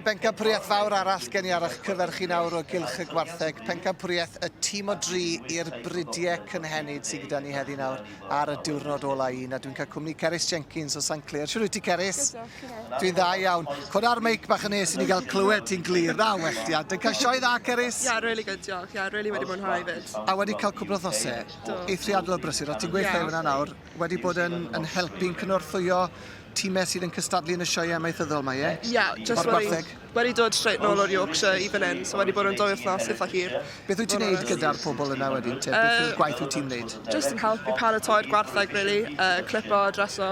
Bencampwriaeth fawr arall gen i ar eich cyfer chi nawr o gylch y gwartheg. Pencampwriaeth y tîm o dri i'r bridiau cynhenid sydd gyda ni heddi nawr ar y diwrnod ola un. A dwi'n cael cwmni Cerys Jenkins o St Clear. Siwr wyt ti, Cerys? Dwi'n dda iawn. Cod ar meic bach yn nes i ni gael clywed ti'n glir. Na, well, ia. Dwi'n cael sioe dda, Cerys? Yeah, really good, diolch. Yeah, really wedi mwynhau fyd. A wedi cael cwbl o thosau. Eithriadol o brysur. O ti'n gweithio yeah. fyna nawr, wedi bod yn, yn helpu'n cynorthwyo timau sydd yn cystadlu yn y sioeau amaethyddol 'ma, ie? Ie, jyst wedi, wedi dod straight nôl o'r Yorkshire i fan hyn, so wedi bod yn dwy wythnos eitha hir. Beth wyt ti'n neud gyda'r pobl yna wedyn, te? Beth yw'r gwaith wyt ti'n wneud? Just yn helpu paratoi'r gwartheg, really. Clipo, dreso,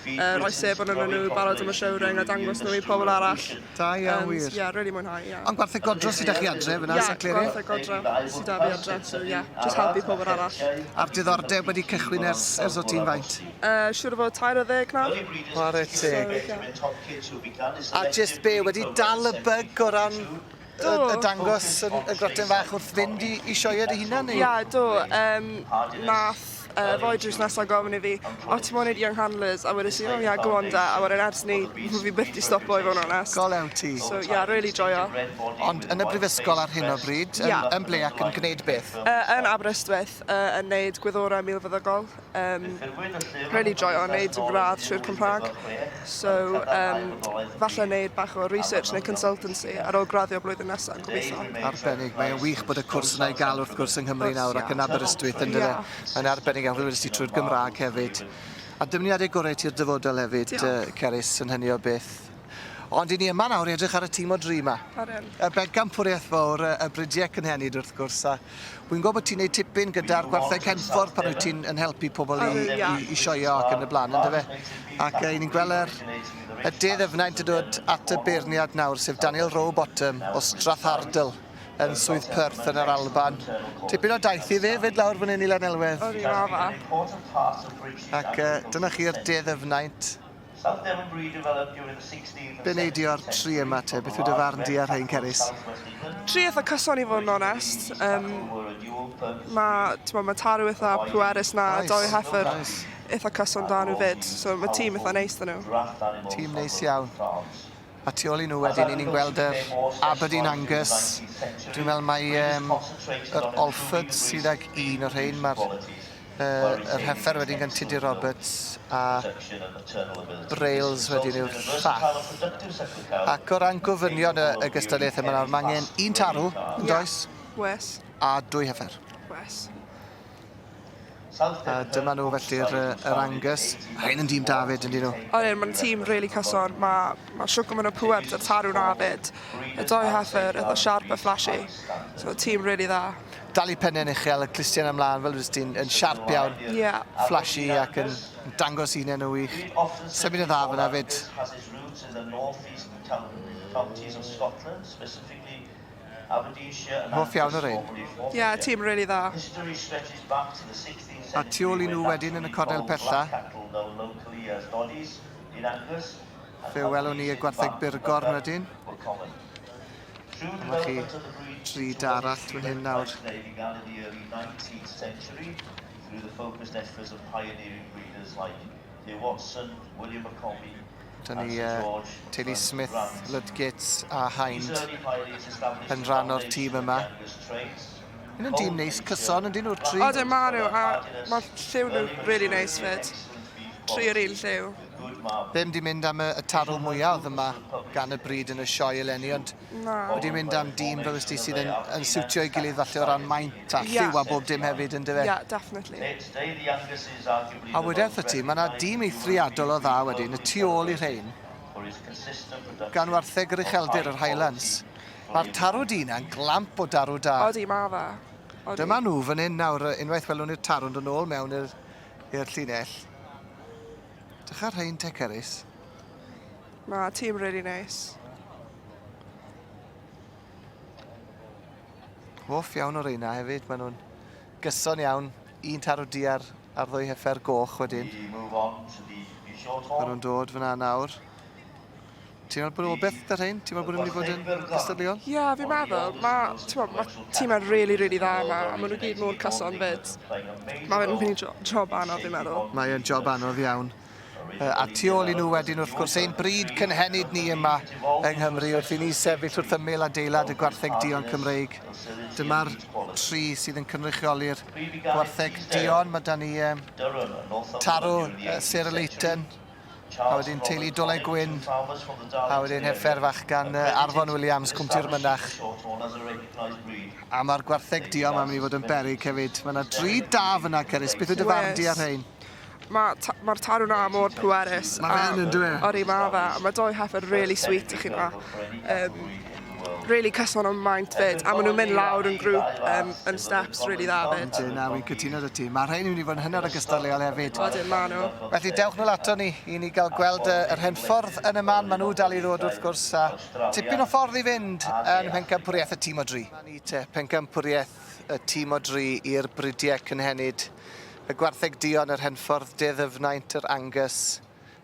rhoi sebon arnyn nhw, barod am y show ring a dangos nhw i pobl arall. Da iawn, wir. Ie, really mwynhau, ie. Ond gwartheg godro sydd 'da chi adre fyna, St Clear? Ie, gwartheg godro sydd 'da fi adre, so ie, just helpu pobl arall. A'r diddordeb wedi cychwyn ers, ers o ti'n faint? Uh, siwr o fod 30 nawr. Chwarae teg. A jyst be, wedi dal y byg o ran y, y dangos yn, y groten fach wrth fynd i, i sioeau dy hunan? Ia, yeah, do. Um, nath uh, foi drws nesaf gofyn i fi, o ti'n moyn neud Young Handlers? A wedes i, oh yeah, go on da. A wedyn ers ni, fi byth di stopo i fod yn onest. Go lew ti. So yeah, really joio. Ond yn y brifysgol ar hyn o bryd, yn, yeah. yn ble ac yn gwneud beth? Uh, yn Aberystwyth, uh, yn neud gwyddorau milfeddygol. Um, really joio wneud y gradd trwy'r Cymraeg. So, um, falle wneud bach o research neu consultancy ar ôl graddio blwyddyn nesaf, gobeithio. Arbennig. Mae'n wych bod y cwrs yna i gael wrth gwrs yng Nghymru nawr ac yn Aberystwyth yn dyfe. Mae'n arbennig iawn, fel wedest ti trwy'r Gymraeg hefyd. A dymuniadau gorau ti'r dyfodol hefyd, uh, Cerys, yn hynny o beth. Ond i ni yma nawr i edrych ar y tîm o dri yma. Arian. Y bencampwriaeth fawr, y bridiau cynhenid wrth gwrs, a Wy'n gwybod bod ti'n neud tipyn gyda'r gwartheg Henffordd pan wyt ti'n yn helpu pobl i, i, i sioio ac yn y blaen, yndyfe? Ac uh, ni'n gweld yr, y de ddyfnaint yn dod at y beirniad nawr, sef Daniel Rowbottom o Strathardle yn Swydd Perth yn yr Alban. Tipyn o daith i fe fyd lawr fan hyn i Lanelwedd. Odi, ma fa. Ac uh, dyna chi'r de ddyfnaint. Be wnei di o'r tri yma te? Beth yw dy farn di ar rhein, Cerys? Tri eitha cyson i fod yn onest. Um, mae, ma, ma tarw eitha pwerus na, nice. doi heffer nice. eitha cyson da nhw fyd. So mae tîm eitha neis da nhw. Tîm neis iawn. A tu ôl i nhw wedyn, ni'n gweld yr Aberdeen Angus. Dwi'n meddwl mai um, yr Alford sydd ag un o'r rhein. Mae'r yr heffer wedyn gan Tudur Roberts a Brails wedyn yw'r llall. Ac o ran gofynion y, y gystadleuaeth yma nawr, mae angen un tarw, yn does? Wes. A dwy heffer. Wes. A dyma nhw felly'r yr Angus. Rhain yn dîm David, yn dyn nhw? Oedden, mae'n tîm really cyson. Mae ma siwgr maen nhw pŵer dy'r tarw na fyd. Y doi heffer, eitha sharp a flashy. So, tîm really dda. Dal i pennau'n uchel, y clustiau'n ymlaen, fel ydych ti'n yn siarp iawn, yeah. flashy ac yn dangos hunain yn wych. Symud yn dda fyna fyd. Hoff iawn o'r ein. Ie, yeah, tîm really dda. A tu ôl i nhw wedyn yn y cornel pella. Fe welwn ni y gwartheg burgorn wedyn. Dyma chi drud arall fan hyn nawr. Dyna ni uh, teulu Smith, Ludgate a Hind yn rhan o'r tîm yma. Yn yn dîm neis cyson, yn dyn nhw'r tri? Odyn, ma nhw, a mae lliw nhw really neis fyd. Tri o'r un lliw. Ddim di mynd am y, y tarw mwyaf oedd yma gan y bryd yn y sioe eleni, ond Na. wedi mynd am dîm fel ysdi sydd yn, yn siwtio ei gilydd falle o ran maint a Yeah. lliw a bob dim hefyd yn dyfe? Yeah, definitely. A wydeth y ti, mae yna dîm eithriadol o dda wedyn, y tu ôl i rhein, gan wartheg yr ucheldir, yr Highlands. Mae'r tarw du yna'n glamp o darw da. Odi, ma fe. Odi. Dyma nhw fan hyn nawr, unwaith welwn ni'r tarw'n dod nôl mewn i'r i'r llinell. Dych ar rhain te, Cerys. Mae tîm really nice. Hoff iawn o'r reina hefyd, maen nhw'n gyson iawn. Un tarw du ar, ar ddwy heffer goch wedyn. Maen nhw'n dod fyna nawr. Ti'n meddwl bod o beth da rhain? Ti'n meddwl bod nhw'n mynd i fod yn gystadleuol? Ie, yeah, fi'n meddwl. Mae ma, ma tîmau really, really dda yma, a maen nhw gyd mor cyson fyd. Mae fe'n mynd i job anodd, fi'n meddwl. Mae o'n job anodd iawn. A tu ôl i nhw wedyn wrth gwrs ein bryd cynhenid ni yma yng Nghymru wrth i ni sefyll wrth ymyl adeilad y Gwartheg Duon Cymreig. Dyma'r tri sydd yn cynrychioli'r Gwartheg Duon. Mae da ni um, Tarw Sarah Leighton, a wedyn teulu Dolau Gwyn, a wedyn heffer fach gan Arfon Williams, Cwmtir Mynach. A mae'r gwartheg duon ma'n mynd i fod yn beryg hefyd. Mae yna dri da fyna, Cerys. Beth yw dy farn di ar rhein? Mae'r ma tarw na mor pwerus. Mae fe'n yn dwi? Odi, mae fe. A mae doi heffer really sweet i chi na. Really cyson o'n maint fyd. A maen nhw'n mynd lawr yn grŵp yn steps really dda fyd. Ydyn, na, wy'n cytuno 'da ti. Mae rhain yn mynd i fod yn hynod o gystadleuol hefyd. Odyn, maen nhw. Felly dewch nôl ato ni i ni gael gweld yr henffordd yn y man. Maen nhw dal i ddod wrth gwrs a tipyn o ffordd i fynd yn mhencampwriaeth y tîm o dri. Ni te, pencampwriaeth y tîm o dri i'r bridiau cynhenid. Y gwartheg duon, yr henffordd, De Ddyfnaint, yr Angus,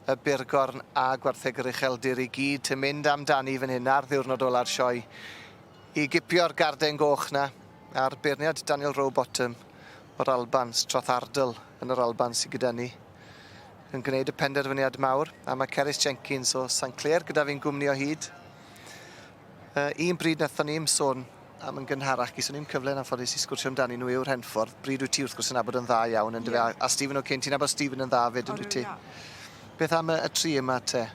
y Burgorn a gwartheg yr Ucheldir i gyd yn mynd amdani fan hyn ar ddiwrnod ola'r sioe i gipio'r garden goch 'na a'r beirniad Daniel Rowbottom o'r Alban, Strathardle yn yr Alban sydd gyda ni yn gwneud y penderfyniad mawr a mae Cerys Jenkins o St Clear gyda fi'n gwmni o hyd. Un bryd nathon ni'm sôn am yn gynharach, geson ni'm cyfle yn anffodus i sgwrsio amdanyn nhw yw'r Henffordd. Bryd wyt ti wrth gwrs yn nabod yn dda iawn yndyfe? Yeah. A, a Stephen O'Kane, ti'n nabod Stephen yn dda fyd yn dwyt ti? Yeah. Beth am y, y tri yma te?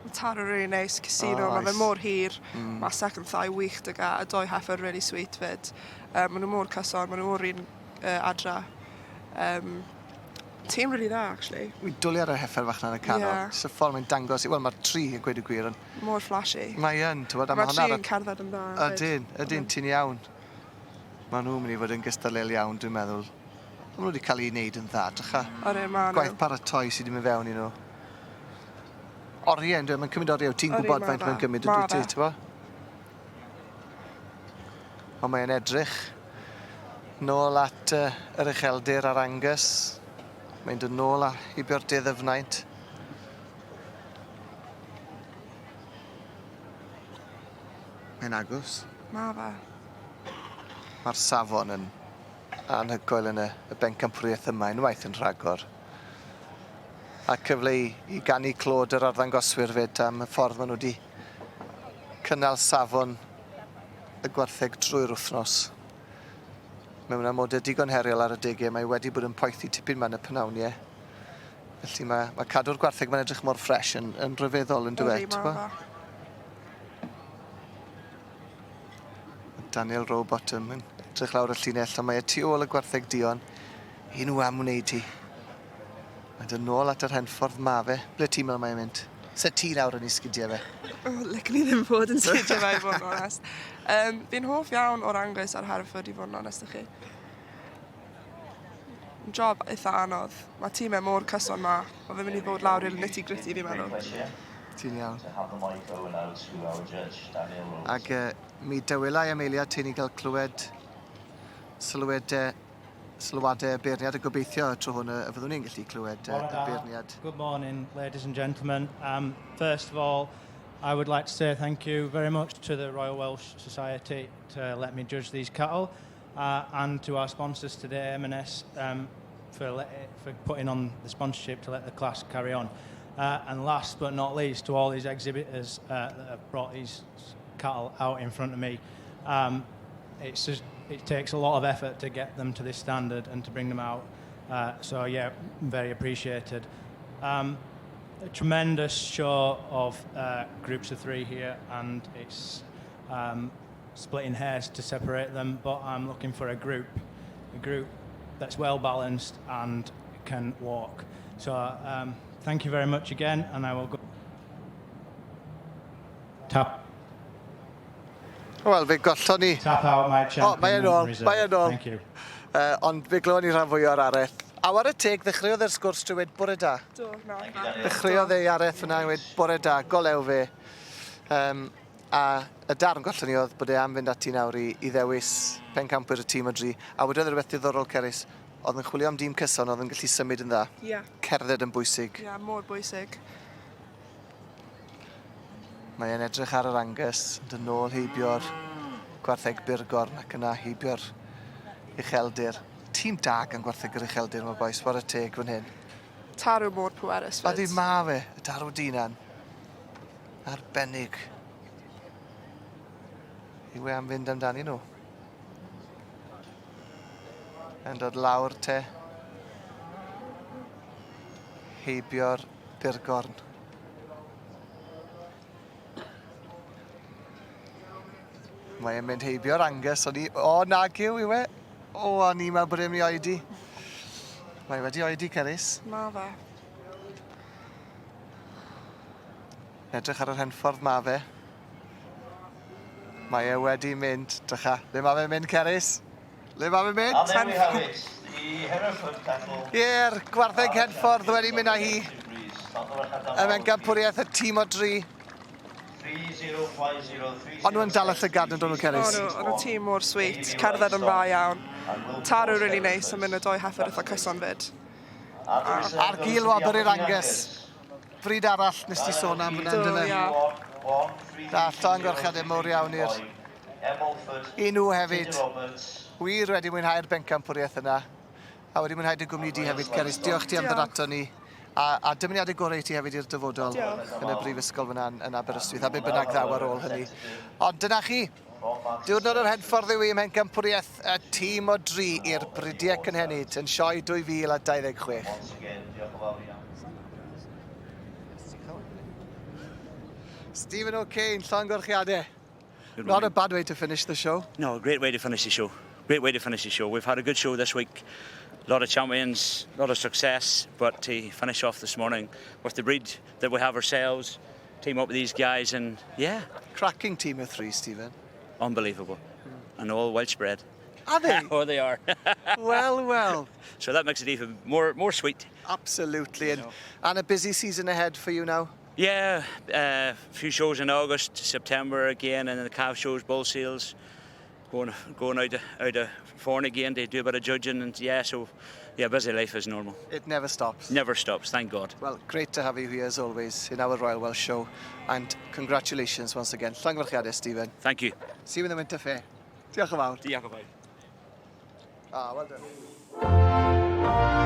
Mae taro really neis, casino, oh, mae fe mor hir, mae second thigh wych dy ga, a doi heffer really sweet fyd. Maen nhw mor cyson, maen nhw o'r un adra. Tîm really dda, actually. Wy'n dwlu ar y heffer fach na yn y canol. Yeah. Jyst y ffordd mae'n dangos, wel mae'r tri yn gweud y gwir, ond Mor flashy. Mae yn, t'wod, a ma' ma' hwnna ar y... Ma'r tri yn cerdded yn dda hefyd. Ydyn, ydyn, ti'n iawn. Ma' nhw'n mynd i fod yn gystadleuol iawn, dwi'n meddwl. Ma' nhw wedi cael eu wneud yn dda, drycha. Odyn, ma' nhw. Gwaith paratoi sydd wedi mynd fewn i nhw. Oriau, yndyw e? Mae'n cymryd oriau. Ti'n gwybod faint mae'n gymryd, yn dwyt ti, t'bo'? Ond mae'n edrych nôl at yr ucheldir a'r Angus. Mae'n dod nôl a heibio'r De Ddyfnaint. Mae'n agos. Ma' fe. Ma'r safon yn anhygoel yn y y bencampwriaeth yma unwaith yn rhagor. A cyfle i i ganu clod yr arddangoswyr 'fyd am y ffordd ma' nw 'di cynnal safon y gwartheg drwy'r wthnos. Mewn amode digon heriol ar adege mae wedi bod yn poethi tipyn 'ma yn y pynawnie. Felly mae, mae cadw'r gwartheg mae'n edrych mor ffres yn, yn rhyfeddol yn dweud. Ydy, mae fe. Daniel Rowbottom yn edrych lawr y llinell, ond mae e tu ôl y gwartheg duon. Un nhw am wneud hi. Mae'n dod nôl at yr henffordd ma fe. Ble ti'n meddwl mae'n mynd? Se ti nawr yn ei sgidiau fe? Oh, licen i ddim fod yn sgidiau fe, i fod yn onest. Fi'n hoff iawn o'r Angus a'r Hereford, i fod yn onest â chi. Job eitha anodd. Mae tîmau mor cyson 'ma. Mae fe'n mynd i ddod lawr i'r nitty gritty fi'n meddwl. Ti'n iawn. Ac mi dawelai am eiliad cyn i gael clywed sylwedau, sylwadau y beirniad a gobeithio y tro hwn y fyddwn ni'n gallu clywed y beirniad. Good morning, ladies and gentlemen. First of all, I would like to say thank you very much to the Royal Welsh Society to let me judge these cattle. And to our sponsors today, M&S, for putting on the sponsorship to let the class carry on. And last but not least, to all these exhibitors that have brought these cattle out in front of me. It takes a lot of effort to get them to this standard and to bring them out. So yeah, very appreciated. A tremendous show of groups of three here, and it's splitting hairs to separate them, but I'm looking for a group that's well balanced and can walk. So thank you very much again, and I will go tap. Wel, fe gollon ni. Tap out my champion. O, mae e'n ôl, mae e'n ôl. Thank you. Ond fe glywon ni rhan fwy o'r araith. A ware teg, ddechreuodd e'r sgwrs trwy weud bore da. Do, na. Ddechreuodd ei araith fyna i weud bore da, golew fe. A y darn gollon ni oedd bod e am fynd ati nawr i ddewis pencampwyr y tîm o dri. A wedodd e rhywbeth diddorol, Cerys, oedd yn chwilio am dîm cyson oedd yn gallu symud yn dda. Ie. Cerdded yn bwysig. Ie, mor bwysig. Mae e'n edrych ar yr Angus, yn dod nôl heibio'r gwartheg Burgorn ac yna heibio'r ucheldir. Tîm da gan gwartheg yr ucheldir mae bois, ware teg fan hyn. Tarw mor pwerus fyd. Ydy, ma fe, y tarw dinan. Arbennig. Yw e am fynd amdani nhw? Yn dod lawr te. Heibio'r burgorn. Mae e'n mynd heibio'r Angus, o'n i... O, nag yw, yw e? O, o'n i'n meddwl bod e'n mynd i oedi. Mae wedi oedi, Cerys. Ma fe. Edrych ar yr henffordd ma fe. Mae e wedi mynd, drycha. Le ma fe'n mynd, Cerys? Le ma fe'n mynd? And there we have it, the Hereford cattle. Ie'r gwartheg henffordd wedi mynd â hi. Y mewngampwriaeth y tîm o dri. Ond nhw'n dal y llygad yn dod nhw, Cerys? O'n nhw, o'n nhw tîm mor sweet, cerdded yn dda iawn. Tarw really neis a mynd y doi heffer eitha cyson fyd. A'r gil wobr i'r Angus. Bryd arall nes ti sôn am hwnna, Do, yndyfe? ie. Da, llongyfarchiadau mowr iawn i'r i nhw hefyd. Wir wedi mwynhau'r bencampwriaeth yna. A wedi mwynhau dy gwmni di hefyd, Cerys. Diolch ti am ddod ato ni. A dymuniadau gorau i ti hefyd i'r dyfodol Diolch. yn y brifysgol fyna yn Aberystwyth, a be bynnag ddaw ar ôl hynny. Ond dyna chi. Diwrnod yr henffordd yw i ym mhencampwriaeth y tîm o dri i'r Bridiau Cynhenid yn sioe 2026. Stephen O'Kane, llongyfarchiadau. Good Not morning. a bad way to finish the show. No, great way to finish the show. Great way to finish the show. We've had a good show this week. A lot of champions, a lot of success, but to finish off this morning with the breed that we have ourselves, team up with these guys, and yeah, Cracking team of three, Stephen. Unbelievable. And all Welsh bred. Are they? Oh, they are. Well, well. So that makes it even more sweet. Absolutely. And a busy season ahead for you now. Yeah, a few shows in August, September again, and then the calf shows, bull sales, going out of foreign again to do a bit of judging, and yeah, so yeah, busy life is normal. It never stops. Never stops, thank God. Well, great to have you here as always in our Royal Welsh Show, and congratulations once again. Llongyfarchiadau, Stephen. Thank you. See you in the Winter Fair. Diolch yn fawr. Diolch yn fawr. Ah, well done.